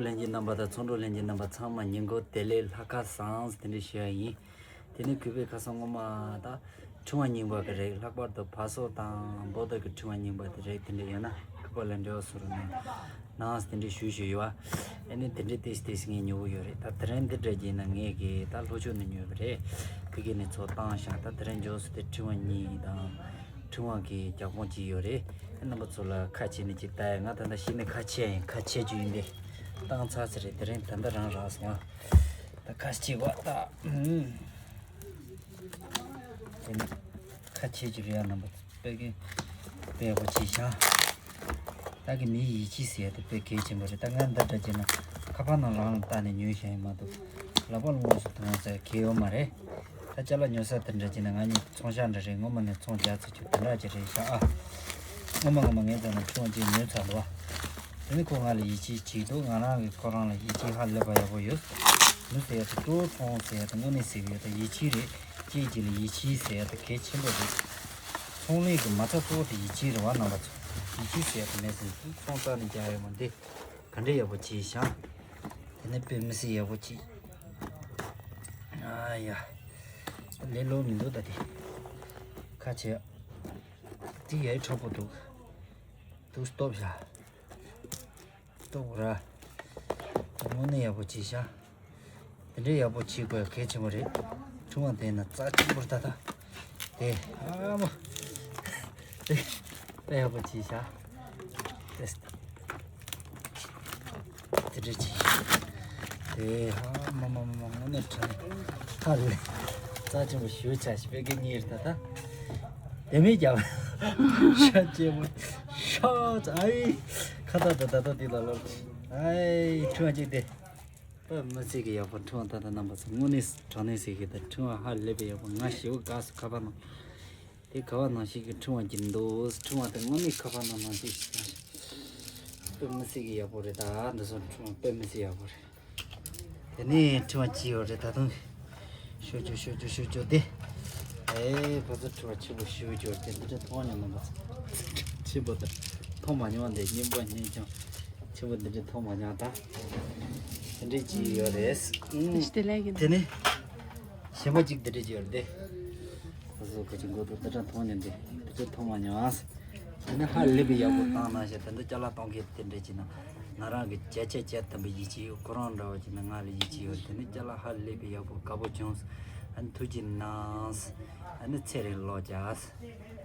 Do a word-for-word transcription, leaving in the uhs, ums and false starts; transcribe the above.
ལྷན་རྒྱས་རྣམ་པ་དང་ཚོང་འགྲོ་ལྷན་རྒྱས་རྣམ་པ་ཚང་མ་ཉིན་གུང་བདེ་ལེགས། ལྷག་དཀར་བཟང་དེ་འདྲ་ཞུ་ཡ་ཡིན། དེ་ནས་གུས་པས་ཁ་སང་སྔོན་མ་ད་ཕྲེང་བ་རྙིང་པ་གི་རེད། ལྷག་པར་དུ་བ་སོ་དང་རྦོ་ཏོ་གི་ཕྲེང་བ་རྙིང་པ་དེ་རེད། དེ་འདྲ་ཡོད་ན་གུས་པ་ལ་འབྲེལ་བ་བཟོ་རོགས་གནང་། ནང་དེ་འདྲ་ཞུ་ཞུ་ཡོད་བ། ཨ་ནི་དེ་འདྲ་ཏིས་ཏིས་ངས་ཉོ་གི་ཡོད་རེད། ད་དེ་རིང་འདི་འདྲ་བྱས་ན་ངས་གི་ད་ལྷོ་ཕྱོགས་ནས་ཉོས་པ་རེད། ཕ་གི་ནས་ཚོ་བཏང་ཤག་ད་དེ་རིང་འབྱོར་སོང་། དེ་ཕྲེང་བ་གཉིས་དང་ཕྲེང་བ་གི་རྒྱག་པོ་གཅིག་ཡོད་རེད། རྣམ་པ་ཚོ་ལ་ཁ་ཕྱེ་ནས་ཅིག་ལྟ་ཡ། ང་ད་ལྟ་གཞི་ནས་ཁ་ཕྱེ་ཡིན། ཁ་ཕྱེ་རྒྱུ་ཡིན་པས་བཏང་ཚར་ཚར་རེད། དེ་རིང་ད་ལྟ་རང་རག་སོང་ཨ། ད་ཁ་ཕྱེ་བ་ད། ཨུམ། དེ་ནས་ཁ་ཕྱེ་རྒྱུ་རེད་ཡ། རྣམ་པ་ཚོ་དཔེ་གི་དཔེ་ཡག་པོ་བྱས་ཤག་ད་གི་མིའི་ཡིད་ཆེས་ཟེར་ཡ་དེ་དཔེ་གལ་ཆེན་པོ་རེད། ད་ང་འདི་འདྲ་བྱས་ན་ཁ་པར་ནང་རང་ལ་བལྟས་ནས་ཉོས་ཤག་ཡིན་མ་གཏོགས་ལག་པ་ལ་དངོས་སུ་མཐོང་ཟེར་གལ་ཡོད་མ་རེད། ད་ཅ་ལག་ཉོ་ས་དེ་འདྲ་བྱས་ན་ང་གཉིས་ཚོང་ཤག་འདྲ་རེད། སྔོན་མ་ནས་ཚོང་རྒྱག་ཚར་རྒྱུ་དེ་འདྲ་ཅིག་རེད་ཤག་ཨ། སྔོན་མ་སྔོན་མ་ངས་ད་ནས་ཕྲེང་བ་གཅིག་ཉོས་ཚར་འདུག་ཨ། དེ་ནི་ཁོ་ང་ལ་ཡིད་ཆེས་བྱེད་འདུག་ང་རང་གིས་ཁོ་རང་ལ་ཡིད་ཆེས་ཧ་ལས་པ་ཡག་པོ་ཡོད། མི་ཟེར་ཡ་དེ་སྤྲོ་ཚོང་ཟེར་ཡ་དེ་དངོས་གནས་ཟེར་གི་ཡོད། ད་ཡིད་ཆེས་རེད། གཅིག་གཅིག་ལ་ཡིད་ཆེས་ཟེར་ཡ་དེ་གལ་ཆེན་པོ་རེད། ཚོང་ལས་ཀྱི་མ་རྩ་གཙོ་བོ་དེ་ཡིད་ཆེས་རེད་བ། རྣམ་པ་ཚོ་ཡིད་ཆེས་ཟེར་ཡ་དེ་མེད་ཟེར་ན་ཚོང་རྩ་ནས་རྒྱག་ཡོད་མ་རེད། ག་འདྲ་ཡག་པོ་བྱས་ཤག་དེ་ནས་དཔེ་མི་སྲིད་ཡག་པོ་བྱས། ཨ་ཡ། ད་ལས་སླ་པོ་མི་འདུག་ད་དེ། ཁ་ཕྱེ། དེ་ཡའི་ཁྲ་པོ་འདུག་འདུག་སྟོབས་ཤག་སྟོབས་ར། དངོས་གནས་ཡག་པོ་བྱས་ཤག་དེ་འདྲའི་ཡག་པོ་བྱེད་དགོས་གལ་ཆེན་པོ་རེད། ཕྲེང་བ་དེ་ན་རྩ་ཆེན་པོ་རེད་ད་ད། དེ་ཨ་མ། དེ་དཔེ་ཡག་པོ་བྱས་ཤག་དེ་དེ་འདྲ་བྱས་ཤག་དེ་ཨ་མ་མ་མ་མ་དངོས་གནས་དྲང་ཧ་ལས་རྩ་ཆེན་པོ་ཞེ་པོ་ཆགས་ཤག་དཔེ་གི་གཉིས་རེད་ད་ད། དེ་མིན་རྒྱབ། ཤ་ཆེན་པོ། ཤ་ཨའི། ཁ་ད་ད་ད་ད་འདི་ལ་ལོར། ཨའི་ཕྲེང་བ་གཅིག་དེ། དཔེ་མི་སྲིད་གི་ཡག་པོ། ཕྲེང་བ་ད་ལྟ་རྣམ་པ་ཚོ་དངོས་གནས་དྲང་གནས་ཟེར་གི་ད་ཕྲེང་བ་ཧ་ལས་པའི་ཡག་པོ། ང་ཞེ་པོ་དགའ་སོང་། ཁ་པར་ནང་དེ་ག་བ་ནང་བཞིན་གི་ཕྲེང་བ་གྱིས་འདུག་ཕྲེང་བ་དེ་དངོས་གནས་ཁ་པར་ནང་ནང་བཞིན་ཞིག་དཔེ་མི་སྲིད་གི་ཡག་པོ་རེད། ད་འདི་ཚོ་ཕྲེང་བ་དཔེ་མི་སྲིད་ཡག་པོ་རེད། དེ་ནས་ཕྲེང་བ་གཅིག་ཡོད་རེད། ད་དུང་ཤོད་རྒྱུ་ཤོད་རྒྱུ་ཤོད་རྒྱུ་དེ། ཨེ་ཕ་ཚོ་ཕྲེང་བ་ཆེན་པོ་ཞེ་པོ་ཅིག་ཡོད་རེད། དེ་འདི་འདྲ་མཐོང་མྱོང་ནམ་པ་ཚོ། ཆེན་པོ་དང་མཐོང་མ་མྱོང་བ་འདི་སྙིང་པོ་སྙིང་རྐྱང་། ཆེན་པོ་འདི་འདྲ་མཐོང་མ་མྱོང་། ད་དེ་འདྲས་ཅིག་ཡོད་རེད། ཨུམ། ཞི་བདེ་ལས་ཀྱི་དེ་ནས་གཞན་པ་ཅིག་འདི་འདྲས་ཅིག་ཡོད་རེད་དེ། ཁོ་ཚོ་ཁོ་ཅིག་མགོ་ཐོག་འདི་འདྲ་མཐོང་མྱོང་། འདི་འདི་འདྲ་མཐོང་མ་མྱོང་ཨ། དེ་ནས་ཧ་ལས་པའི་ཡག་པོ་བཏང་གནང་ཤག་དེ་འདྲ་ཅ་ལག་གཏོང་མཁན་དེ་འདྲས་ཅིག་ན་ང་རང་གི་བརྒྱ་ཆ་བརྒྱ་ཐམ་པ་ཡིད་ཆེས་ཡོད། ཁོ་རང་འདྲ་བ་ཅིག་ན་ང་ལ་ཡིད་ཆེས་ཡོད། དེ་ནས་ཅ་ལག་ཧ་ལས་པའི་ཡག་པོ་དགའ་པོ་བྱུང་། ཨ་ནི་ཐུགས་རྗེ་གནང་། ཨ་ནི་ཚེ་རིང་ལོ་བརྒྱ།